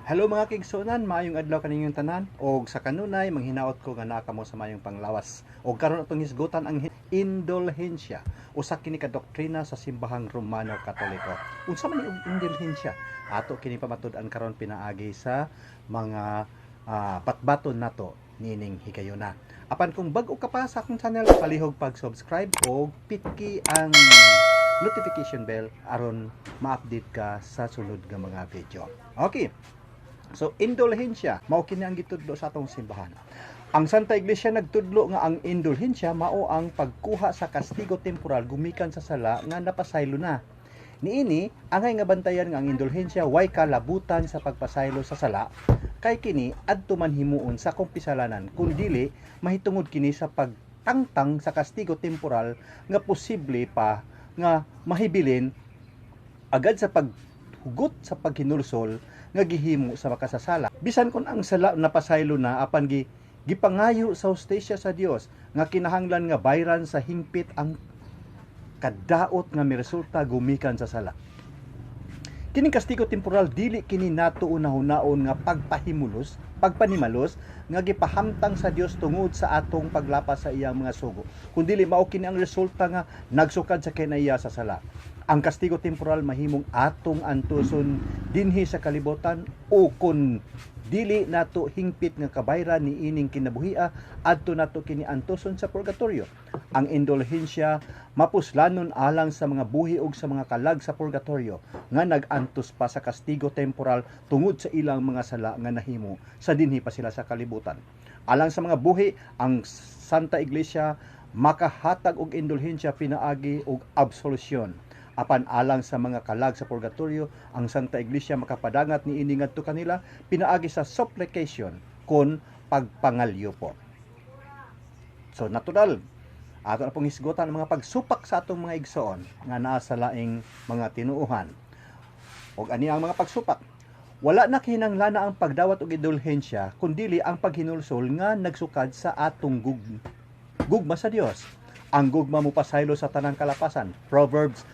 Hello, mga kaigsuonan, maayong adlaw kaninyong tanan og sa kanunay manghinaot ko nga naa kamo sa maayong panglawas. Og karon atong hisgutan ang indulhensya. Usa kini ka doktrina sa Simbahang Romano Katoliko. Unsa man ni indulhensya? Ato kini pamatud-an karon pinaagi sa mga batbaton nato nining higayuna. Apan kung bag-o ka pa sa akong channel, palihog pag-subscribe og pitki ang notification bell aron ma-update ka sa sunod nga mga video. Okay. So, indulhensya, mao kini ang gitudlo sa atong simbahan. Ang Santa Iglesia nagtudlo nga ang indulhensya mao ang pagkuha sa kastigo temporal gumikan sa sala nga napasaylo na. Niini, angay nga bantayan nga ang indulhensya way kalabutan sa pagpasaylo sa sala kay kini adto man himuon sa kumpisalanan, kun dili mahitungod kini sa pagtangtang sa kastigo temporal nga posible pa nga mahibilin agad sa paghugot sa paghinulsol nga gihimo sa makasasala. Bisan kung ang sala napasaylo na, apan gipangayo sa hustisya sa Dios nga kinahanglan nga bayran sa hingpit ang kadaot nga miresulta gumikan sa sala. Kining kastigo temporal dili kini nato unahon nga pagpahimulos, pagpanimalos nga gipahamtang sa Dios tungod sa atong paglapas sa iyang mga sugo. Kundili mao kini ang resulta nga nagsukad sa kinaiya sa sala. Ang kastigo temporal mahimong atong antuson dinhi sa kalibutan o kun dili nato hingpit nga kabayran ni ining kinabuhia, adto nato kini antuson sa purgatorio. Ang indulhensya mapuslanon alang sa mga buhi ug sa mga kalag sa purgatorio nga nag-antos pa sa kastigo temporal tungod sa ilang mga sala nga nahimo sa dinhi pa sila sa kalibutan. Alang sa mga buhi, ang Santa Iglesia makahatag og indulhensya pinaagi og absolution. Apan alang sa mga kalag sa purgatorio, ang Santa Iglesia makapadangat niini ngadto kanila pinaagi sa supplication kon pagpangalyo po. So natural, ato na pong hisgutan ang mga pagsupak sa atong mga igsoon nga naa sa laing mga tinuohan. Og ani ang mga pagsupak? Wala na kinahanglan ang pagdawat og indulhensya kundili ang paghinulsol nga nagsukad sa atong gugma sa Dios. Ang gugma mopasaylo sa tanang kalapasan. Proverbs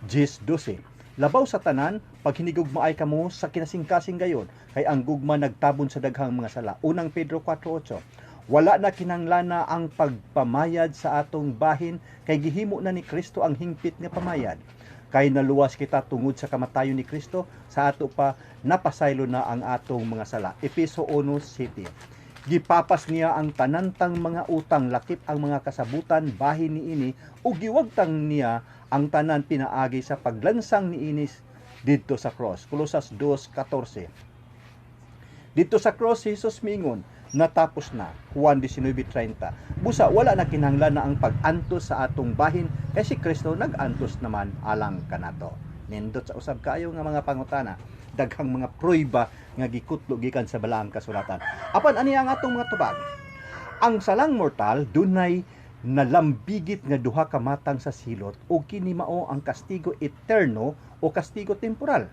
10:12. Labaw sa tanan, paghinigugmaay kamo sa kinasingkasing gayon, kay ang gugma nagtabon sa daghang mga sala. Unang Pedro 4:8. Wala na kinahanglan ang pagpamayad sa atong bahin kay gihimo na ni Kristo ang hingpit nga pamayad. Kay naluwas kita tungod sa kamatayon ni Kristo, sa ato pa napasaylo na ang atong mga sala. Efeso 1:7. Gipapas niya ang tanantang mga utang lakip ang mga kasabutan bahin niini ug giwagtang niya ang tanan pinaagi sa paglansang niini didto sa cross. Kolosas 2:14. Didto sa cross si Jesus miingon, "Natapos na." Juan 19:30. Busa wala na kinahanglan na ang pag-antos sa atong bahin kay si Kristo nag-antos naman alang kanato. Nindot sa usab kaayo nga mga pangutana, daghang mga prueba nga gikutlo gikan sa Balaang Kasulatan. Apan ani ang atong mga tubag? Ang salang mortal dunay nalambigit nga duha ka matang sa silot ug kini mao ang kastigo eterno o kastigo temporal.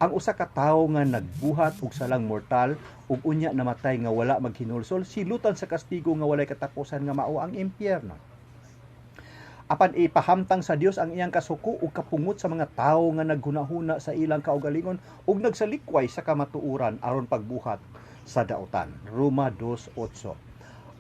Ang usa ka tawo nga nagbuhat og salang mortal ug unya namatay nga wala maghinulsol, silutan sa kastigo nga walay katapusan nga mao ang impyerno. Apan ipahamtang sa Dios ang iyang kasuko ug kapungot sa mga tawo nga naghunahuna sa ilang kaugalingon ug nagsalikway sa kamatuoran aron pagbuhat sa dautan. Roma 2:8.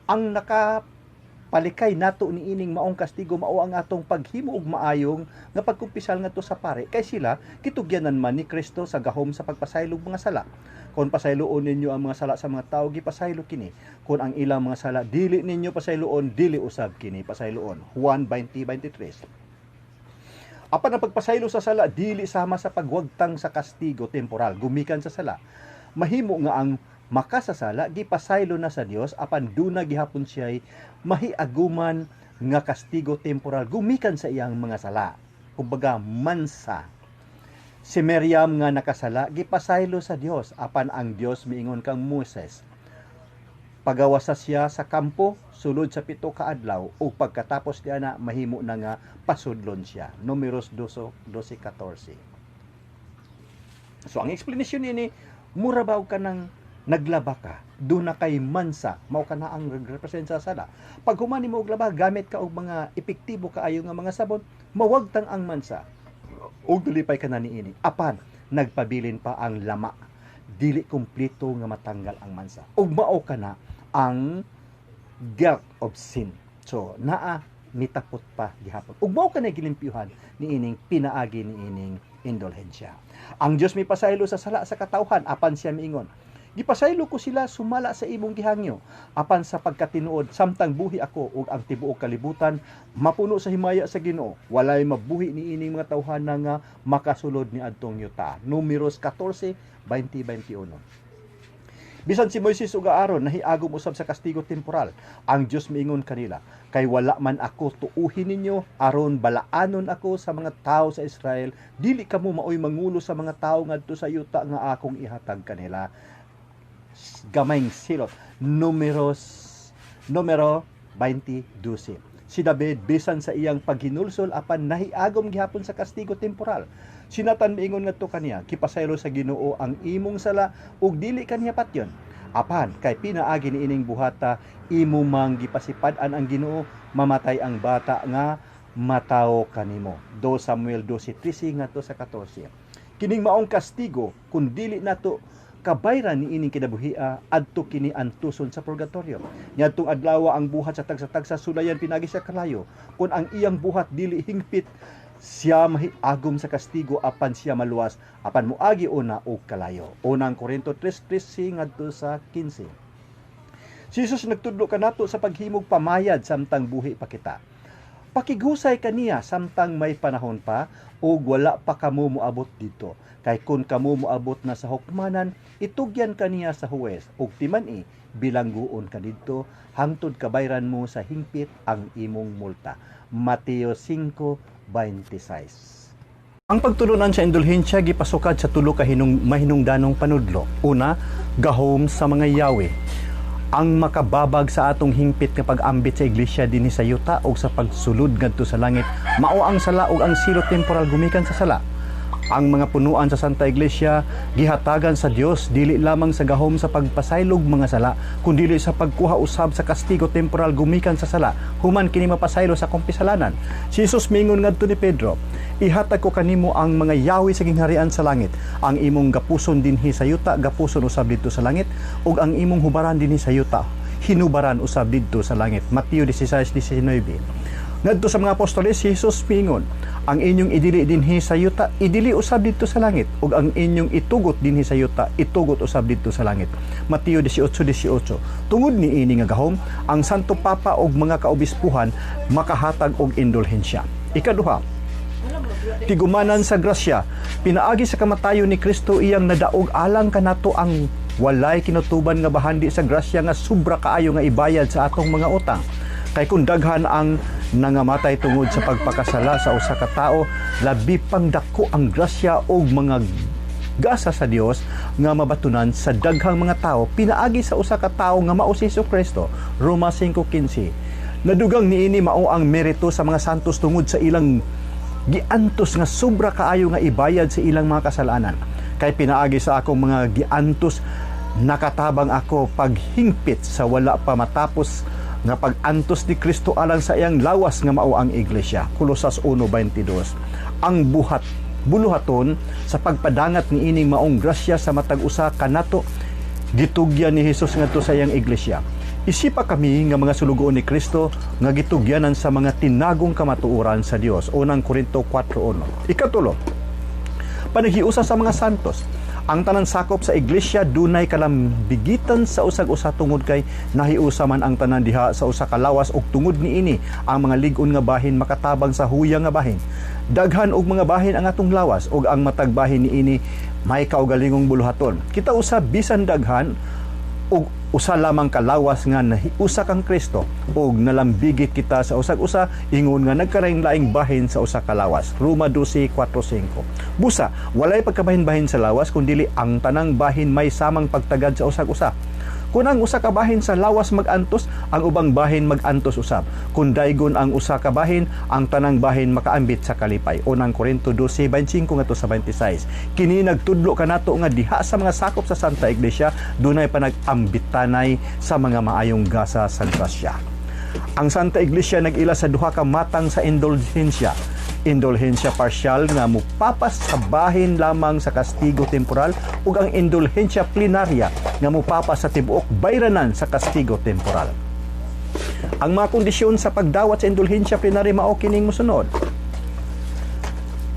Ang nakapalikay nato niining maong kastigo mao ang atong paghimo og maayong nga pagkumpisal ngadto sa pare kay sila kitugyanan man ni Kristo sa gahom sa pagpasaylo og mga sala. Kung pasayloon ninyo ang mga sala sa mga tawo, gipasaylo kini. Kung ang ilang mga sala dili ninyo pasayloon, dili usab kini pasayloon. Juan 20:23. Apan ang pagpasaylo sa sala dili sama sa pagwagtang sa kastigo temporal gumikan sa sala. Mahimo nga ang makasasala gipasaylo na sa Dios, apan duna gihapon siya'y mahiaguman nga kastigo temporal gumikan sa iyang mga sala. Kumbaga mansa. Si Miriam nga nakasala gipasaylo sa Dios, apan ang Dios miingon kang Moses, pagawasa siya sa kampo sulod sa 7 ka adlaw ug pagkatapos niana mahimo na nga pasudlon siya. Numeros 12:14. So ang explanation niini, mura ba og kanang naglaba ka, duna kay mansa, mao kana ang represent sa sala. Pag human nimo og laba, gamit ka og mga epektibo kaayo nga mga sabon, mawagtang ang mansa ug nalipay ka na niini. Apan nagpabilin pa ang lama. Dili kumpleto nga matanggal ang mansa. Ug mao kana ang guilt of sin. So naa mitapot pa gihapon. Ug mao kanay gilimpyuhan niining pinaagi niining indulhensya. Ang Dios mipasaylo sa sala sa katawhan, apan siya miingon, "Gipasaylo ko sila sumala sa imong gihangyo, apan sa pagkatinuod, samtang buhi ako ug ang tibuok kalibutan mapuno sa himaya sa Ginoo, walay mabuhi niining mga tawhana nga makasulod ni adtong yuta." Numeros 14:20-21. Bisan si Moises ug Aaron nahiagom usab sa kastigo temporal. Ang Dios miingon kanila, "Kay wala man ako tuuhin ninyo aron balaanon ako sa mga tawo sa Israel, dili kamo maoy mangulo sa mga tawo ngadto sa yuta nga akong ihatag kanila." Gamayng silot. Numero 20:12. Si David, bisan sa iyang paghinulsol, apan nahiagom gihapon sa kastigo temporal. Si Nathan miingon ngadto kaniya, "Gipasaylo sa Ginoo ang imong sala ug dili kaniya patyon. Apan kay pinaagi niining buhata imo mang gipasipad-an ang Ginoo, mamatay ang bata nga matawo kanimo." 2 Samuel 12:13 ngadto sa 14. Kining maong kastigo, kun dili nato kabayran niining kinabuhia, adto kini antuson sa purgatorio. Niadtong adlaw ang buhat sa tagsa-tagsa sulayan pinagi sa kalayo. Kun ang iyang buhat dili hingpit, siya mahiagom sa kastigo, apan siya maluwas apan moagi una og kalayo. Unang Korinto 3:13 ngadto sa 15. Si Jesus nagtudlo kanato sa paghimog pamayad samtang buhi pa kita. Pakighusay kaniya samtang may panahon pa ug wala pa kamo moabot didto. Kay kun kamo moabot na sa hukmanan, itugyan kaniya sa huwes ug timan-i bilangguon ka didto hangtod kabayran mo sa hingpit ang imong multa. Mateo 5:26. Ang pagtulunan sa indulhensya gipasukad sa tulo ka mahinungdanong panudlo. Una, gahom sa mga yawi. Ang makababag sa atong hingpit nga pag-ambit sa iglesia dinhi sa yuta o sa pagsulod ngadto sa langit mao ang sala ug ang silot temporal gumikan sa sala. Ang mga punuan sa Santa Iglesia gihatagan sa Dios dili lamang sa gahom sa pagpasaylog mga sala, kundili sa pagkuha usab sa kastigo temporal gumikan sa sala human kini mapasaylo sa kumpisalanan. Si Jesus mingon ngadto ni Pedro, "Ihatag ko kanimo ang mga yawi sa gingharian sa langit. Ang imong gapuson dinhi sa yuta, gapuson usab didto sa langit, ug ang imong hubaran dinhi sa yuta, hinubaran usab didto sa langit." Mateo 16:19. Ngadto sa mga apostoles, si Jesus miingon, "Ang inyong idili dinhi sa yuta, idili usab didto sa langit, ug ang inyong itugot dinhi sa yuta, itugot usab didto sa langit." Mateo 18:18. Tungod niini nga gahom, ang Santo Papa ug mga kaobispuhan makahatag og indulhensya. Ikaduha, tigumanan sa grasya. Pinaagi sa kamatayon ni Kristo, iyang nadaog alang kanato ang walay kinutuban nga bahandi sa grasya nga sobra kaayo nga ibayad sa atong mga utang. Kay kung daghan ang nangamatay tungod sa pagpakasala sa usa ka tawo, labi pang dako ang grasya og mga gasa sa Dios nga mabatunan sa daghang mga tawo pinaagi sa usa ka tawo nga mao si Kristo. Roma 5:15. Nadugang niini mao ang merito sa mga santos tungod sa ilang giantos nga sobra kaayo nga ibayad sa ilang mga kasalanan. Kay pinaagi sa akong mga giantos, nakatabang ako paghingpit sa wala pa matapos nga pag-antos ni Kristo alang sa iyang lawas nga mao ang iglesia. Kolosas 1:22. Ang buhat buluhaton sa pagpadangat niining maong grasya sa matag usa kanato gitugyan ni Hesus ngadto sa iyang iglesia. Isipa kami nga mga sulugoon ni Kristo nga gitugyanan sa mga tinagong kamatuoran sa Dios. Unang Korinto 4:1. Ikatulo, panaghiusa sa mga santos. Ang tanan sakop sa iglesia dunay kalambigitan sa usag-usa tungod kay nahiusa man ang tanan diha sa usa ka lawas, ug tungod niini ang mga lig-on nga bahin makatabang sa huya nga bahin. Daghan og mga bahin ang atong lawas, ug ang matag bahin niini may kaugalingong buluhaton. Kita usab, bisan daghan, ug usa lamang ka lawas nga nahiusa kang Kristo, ug nalambigit kita sa usag-usa ingon nga nagkalain-laing bahin sa usa ka lawas. Roma 12:4-5. Busa walay pagkabahin-bahin sa lawas, kundili ang tanang bahin may samang pagtagad sa usag-usa. Kung ang usa ka bahin sa lawas mag-antos, ang ubang bahin mag-antos usab. Kung daygon ang usa ka bahin, ang tanang bahin makaambit sa kalipay. Unang Korinto 12:25 ngadto sa 26. Kini nagtudlo kanato nga diha sa mga sakop sa Santa Iglesia dunay panag-ambitanay sa mga maayong gasa sa grasya. Ang Santa Iglesia nag-ila sa duha ka matang sa indulhensya. Indulhensya partial nga mupapas sa bahin lamang sa kastigo temporal ug ang indulhensya plenarya nga mupapas sa tibuok bayranan sa kastigo temporal. Ang mga kondisyon sa pagdawat sa indulhensya plenarya mao kining mosunod.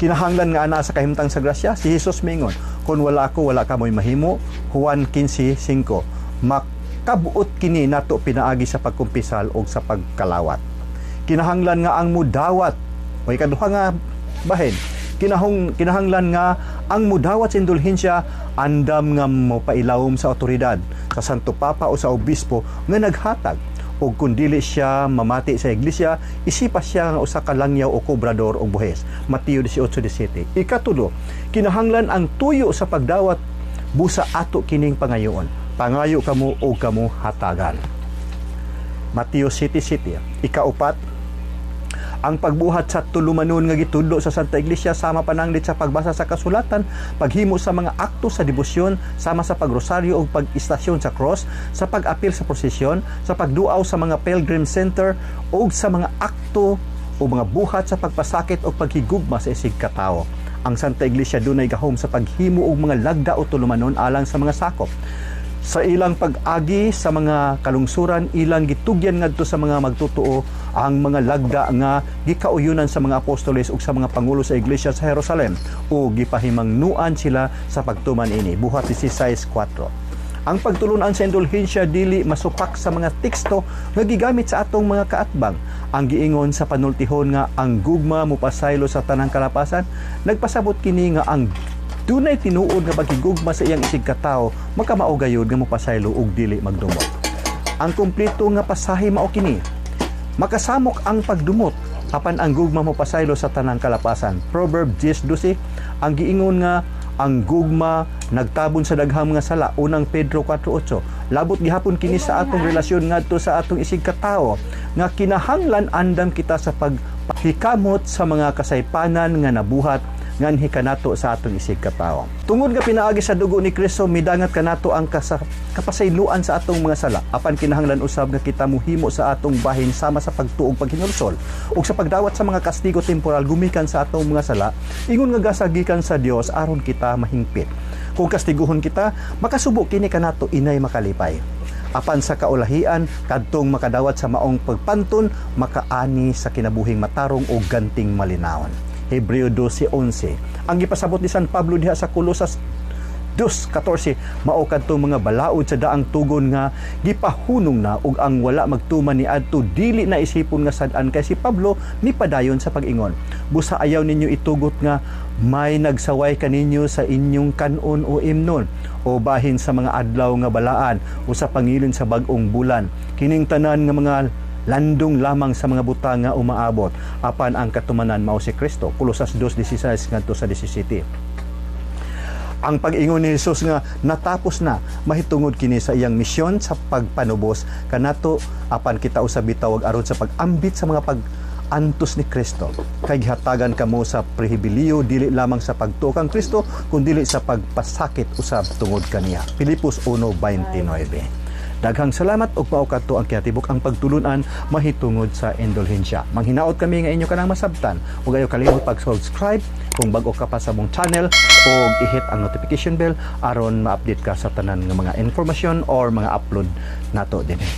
Kinahanglan nga anaa sa kahimtang sa grasya. Si Jesus mingon, "Kung wala ako, wala kamoy mahimo." Juan 15:5. Makabuot kini nato pinaagi sa pagkumpisal o sa pagkalawat. Kinahanglan nga ang mudawat o ikaduha nga bahin, kinahanglan nga ang mudawat sa indulhensya andam nga mopailawom sa otoridad sa Santo Papa o sa obispo nga naghatag, o kung dili siya mamati sa iglesia, isipa siya nga usa ka langyaw o kobrador og buhis. Mateo 18:17. Ikatulo, kinahanglan ang tuyo sa pagdawat busa ato kining pangayoon. "Pangayo kamo o kamo hatagan." Mateo 7:7. Ikaupat, ang pagbuhat sa tulumanon nga gitudlo sa Santa Iglesia, sama pananglit sa pagbasa sa kasulatan, paghimo sa mga akto sa debosyon sama sa pagrosaryo ug pag-istasyon sa cross, sa pag-apil sa prosesyon, sa pagduaw sa mga pilgrim center ug sa mga akto o mga buhat sa pagpasakit o paghigugma sa isig katawo. Ang Santa Iglesia dunay gahom sa paghimo og mga lagda o tulumanon alang sa mga sakop. Sa ilang pag-agi sa mga kalungsuran, ilang gitugyan ngadto sa mga magtotoo ang mga lagda nga gikauyunan sa mga apostoles ug sa mga pangulo sa iglesia sa Jerusalem o gipahimangnuan sila sa pagtuman ini. Buhat 16:4. Ang pagtulunan sa indulhensya dili masupak sa mga teksto nga gigamit sa atong mga kaatbang. Ang giingon sa panultihon nga ang gugma mopasaylo sa tanang kalapasan, nagpasabot kini nga ang dunay tinuod nga paghigugma sa iyang isig katawo makamao gayud nga mopasaylo ug dili magdumot. Ang kumpleto nga pasahe mao kini: "Makasamok ang pagdumot, apan ang gugma mopasaylo sa tanang kalapasan." Proverb 10:12. Ang giingon nga ang gugma nagtabon sa daghang mga sala. Unang Pedro 4:8. Labot gihapon kini sa atong relasyon ngadto sa atong isig katawo nga kinahanglan andam kita sa paghikamot sa mga kasaypanan nga nabuhat nganhi kanato sa atong isig katawo. Tungod nga pinaagi sa dugo ni Kristo midangat kanato ang kapasayloan sa atong mga sala. Apan kinahanglan usab nga kita muhimo sa atong bahin sama sa pagtuog, paghinulsol ug sa pagdawat sa mga kastigo temporal gumikan sa atong mga sala ingon nga gasa gikan sa Dios aron kita mahingpit. Kung kastiguhon kita, makasubo kini kanato inay makalipay. Apan sa kaulahian, kadtong makadawat sa maong pagpanton makaani sa kinabuhing matarong o ganting malinawon. Hebreo 12:11. Ang gipasabot ni San Pablo diha sa Colosas 2:14 mao kadtong mga balaod sa daang tugon nga gipahunong na ug ang wala magtuman ni adto dili na isipon nga sad-an, kay si Pablo mipadayon sa pag-ingon, "Busa ayaw ninyo itugot nga may nagsaway kaninyo sa inyong kanon o imnon o bahin sa mga adlaw nga balaan o sa pangilin sa bag-ong bulan. Kining tanan nga mga landong lamang sa mga butang nga umaabot, apan ang katumanan mao si Kristo." Kolosas 2:16 ngadto sa 17. Ang pag-ingon ni Jesus nga "natapos na" mahitungod kini sa iyang misyon sa pagpanubos kanato, apan kita usab bitawag aron sa pag-ambit sa mga pag-antos ni Kristo, kay gihatagan kamo sa pribilehiyo dili lamang sa pagtuo kang Kristo kundili sa pagpasakit usab tungod kaniya. Filipos 1:29. Daghang salamat ug mao kadto ang kinatibuk ang pagtulunan mahitungod sa indulhensya. Manghinaot kami nga inyo kanang masabtan ug ayaw kalimot pag-subscribe kung bag-o ka pa sa among channel o i-hit ang notification bell aron ma-update ka sa tanan nga mga informasyon or mga upload nato dinhi.